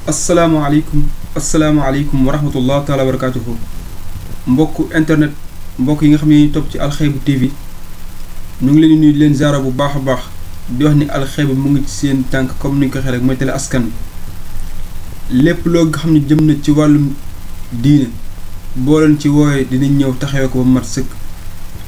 asalaamaaleykum wa rahmatullah taala wa barakatuhu mbokk internet mbokk yi nga xam ne ñu topp ci Alxaybu TV ñu ngi leen di nuyu leen ziara bu baax a baax di wax ni Alxaybu mu ngi ci seen tànk comme ni ñu ko waxee rek mooy télé askan lépp loo xam ne jëm na ci wàllum diine boo leen ci woowee dinañ ñëw taxawee ko ba mat sëkk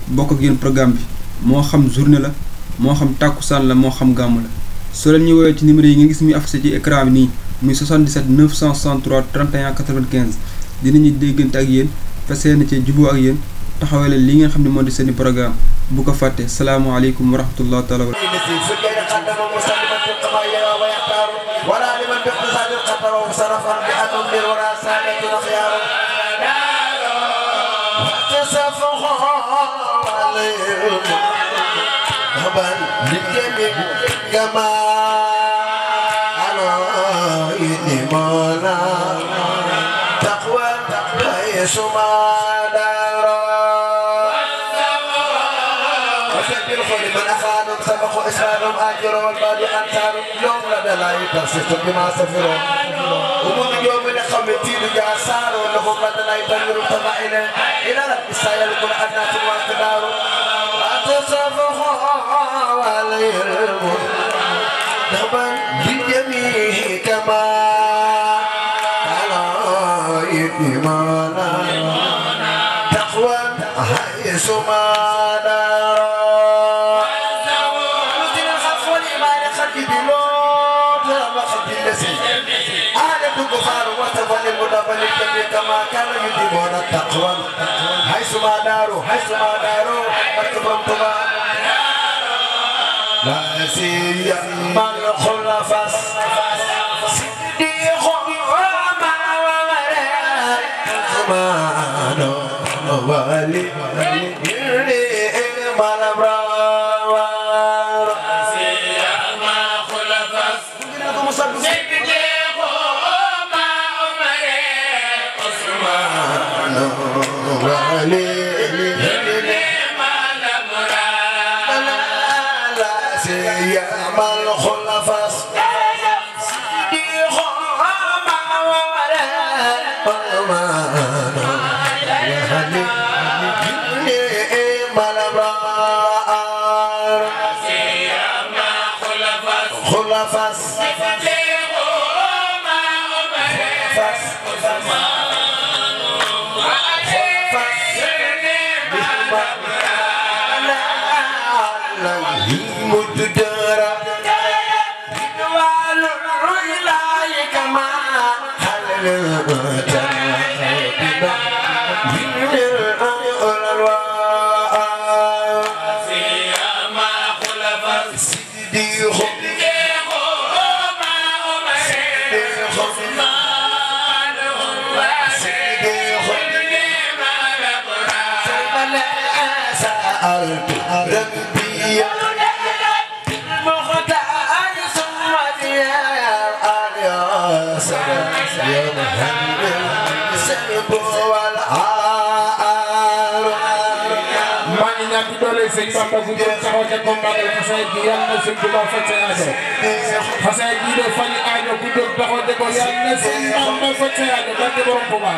bokk ak yéen programme bi moo xam journée la moo xam tàkkusaan la moo xam gàmmu la soo leen ñu woowee ci numéro yi nga gis muy affiché ci écran bi nii muy 77 963 31 95 dinañu déggante ak yéen fas yéene ci juboo ak yéen taxawee leen li ngeen xam ne moo di seeni programme bu ko fàtte salaamaaleykum wa rahmatullah taala wa من أخانهم سبقوا إسرائيلهم آجروا والبادي أنتاروا يوم لدى لا يترسلتم بما سفروا ومن يوم لخمتين جاساروا لهم لدى لا يتنيروا تبعينا إلى رب إسرائيل كل أدنات واقتداروا أتصفوا عليهم دبا بالجميع كما على إيمانا تقوى حيث ما كما كان يديمون التقوى حيثما داروا أكبرتما لا سيما الخلفاء صديق وما زمان ولي ما الأبرار سيما الخلفاء sëñ Bamba bu doon taxaw ca combat bi xasee gi yàlla na sëñ Tuubaa faj sa aajo xasee gi de faj aajo bu doon taxaw de ko yàlla na sëñ Bamba faj sa aajo barke borom Tuubaa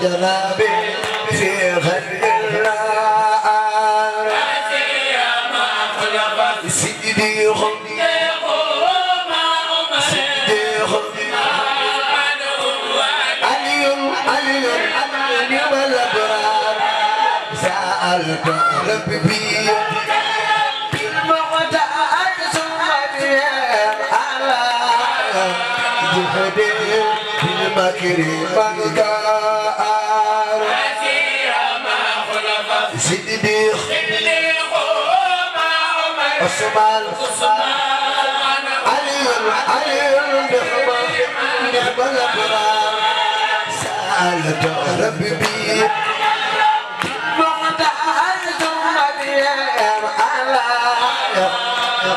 جنابي في خير الله سيدي خلقي سألت ربي المقدار ثم على جهدي بالمكر مقدار صديق عثمان علي نعم الأبرار سألت ربي مقدار ثم على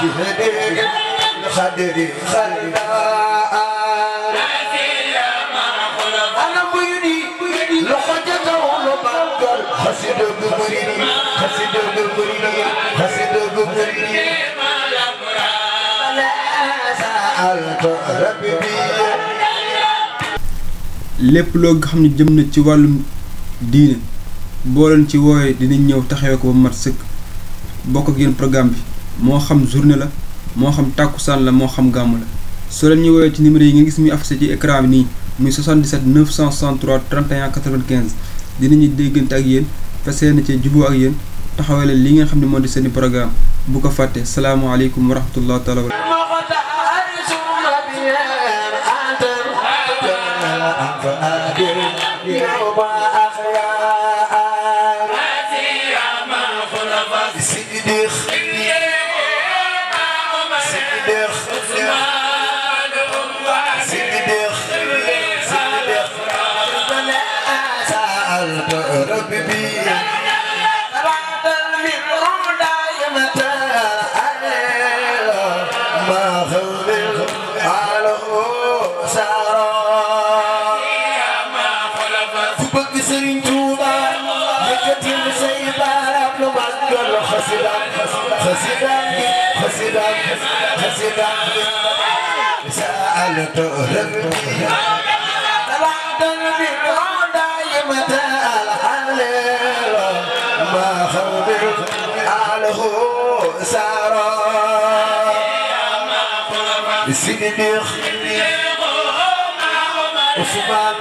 جهدي خدري خلدار أنا بيدي لخجته لبنكر خسد بمريني خسد بمريني خسد بمريني لا سألت ربي lépp loo xam ne jëm na ci wàllum diine boo leen ci wooyee dinañ ñëw taxawee ko ba mat sëkk bokk ak yéen programme bi moo xam journée la moo xam tàkkusaan la moo xam gàmmu la soo leen ñu woowee ci numéro yi nga gis muy affiché ci écran bi nii muy 77 963 31 95 dinañu déggante ak yéen fas yéene ci juboo ak yéen taxawee leen li ngeen xam ne moo di seeni programme bu ko fàtte salaamaaleykum wa rahmatullahi taala wa سألت ربي طلعت بالهدى متى الحليل ما خبرت عليه سارا الصديق عثمان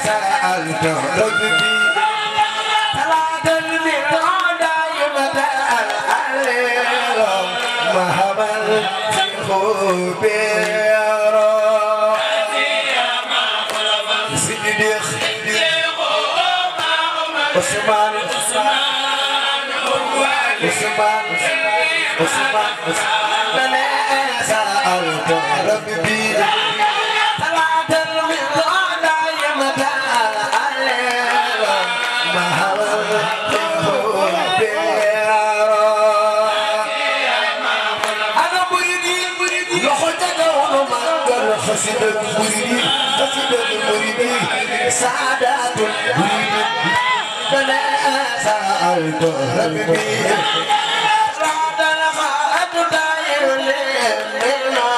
سألت ربي طلعت بالهدى متى الحليل ما همل خبيرا الصديق عثمان سألت ربي طلعت بالهدى متى الحليل ما همل خسد المريدين سعادات المريدين فلا سألت ربي بعد لقاء داير لنا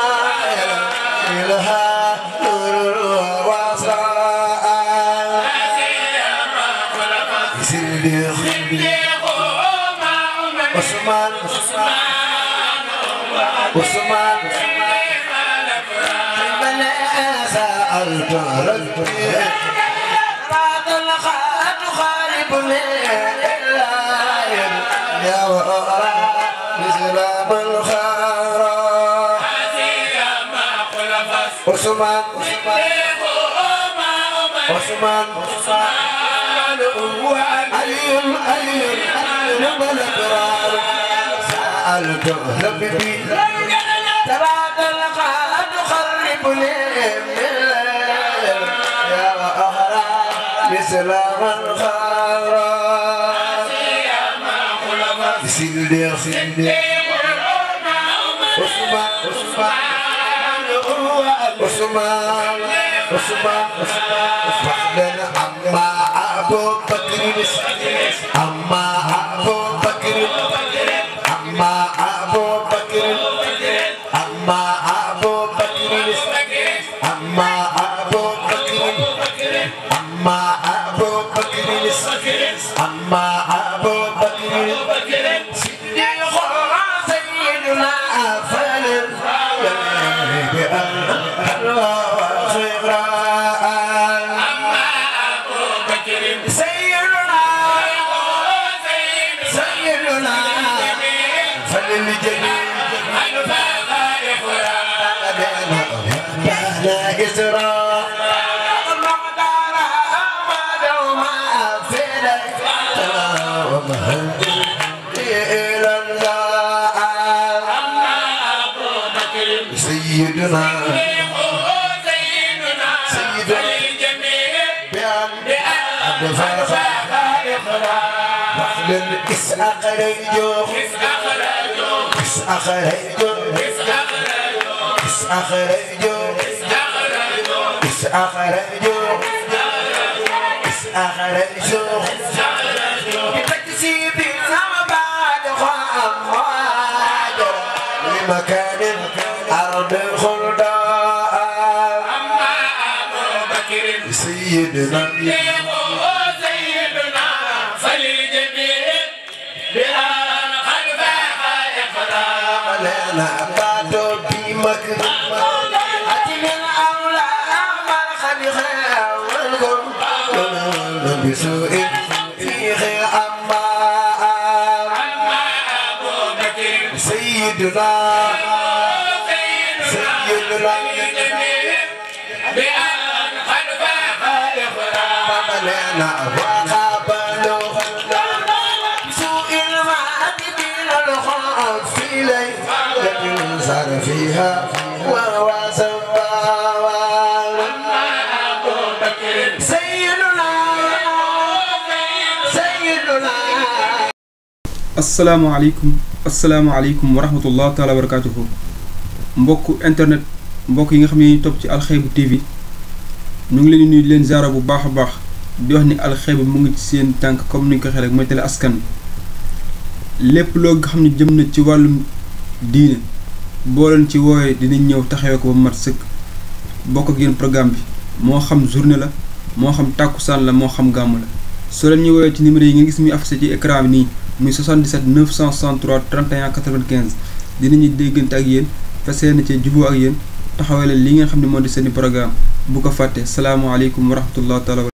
إلها نور واسراء صديق عثمان سألت ربي بعد لقاء خالبني إلا يا وأرى مثل من خارا عثمان علي نعم الأبرار سألت ربي بعد لقاء خالبني سلام الخارا صديق عثمان وحدنا أما أبو بكر أما أبو بكر أما أبو بكر أما أبو بكر أما أبو بكر أما أبو بكر أما أبو بكر صديق سيدنا فلن بأن لجميع لا إسراء المقدار أحمد وما في لك ومهدي إلى الله سيدنا بأن إسحاق ريجو إسحاق ريجو إسحاق ريجو إسحاق ريجو إسحاق ريجو بتكسيب بعد خامات لمكان أرض الخلداء سيدنا لنا باتو بمكر أتمنى أولى أعمال خليها والغم بسوء فيه أماء سيدنا بأن خلفها إخرام لنا وقابلوا بسوء المعتدين الخاف في ليل صار فيها وهو سباوان سيدنا asalaamaaleykum wa rahmatullah taala wa barakatuhu mbokk internet mbokk yi nga xam ne ñu topp ci alxeybu TV ñu ngi leen di nuyu leen ziara bu baax a baax di wax ni alxeybu mu ngi ci seen tànk comme ni ñu ko waxee rek mooy télé askan lépp loo nga xam ne jëm na ci wàllum diine boo leen ci wooyee dinañ ñëw taxawee ko ba mat sëkk bokk ak yéen programme bi moo xam journée la moo xam tàkkusaan la moo xam gàmmu la soo leen ñu woowee ci numéro yi nga gis muy affiché ci écran bi nii muy 77 963 31 95 dinañu déggante ak yéen fas yéene ci juboo ak yéen taxawee leen li nga xam ne moo di seeni programme bu ko fàtte salaamaaleykum wa rahmatullah taala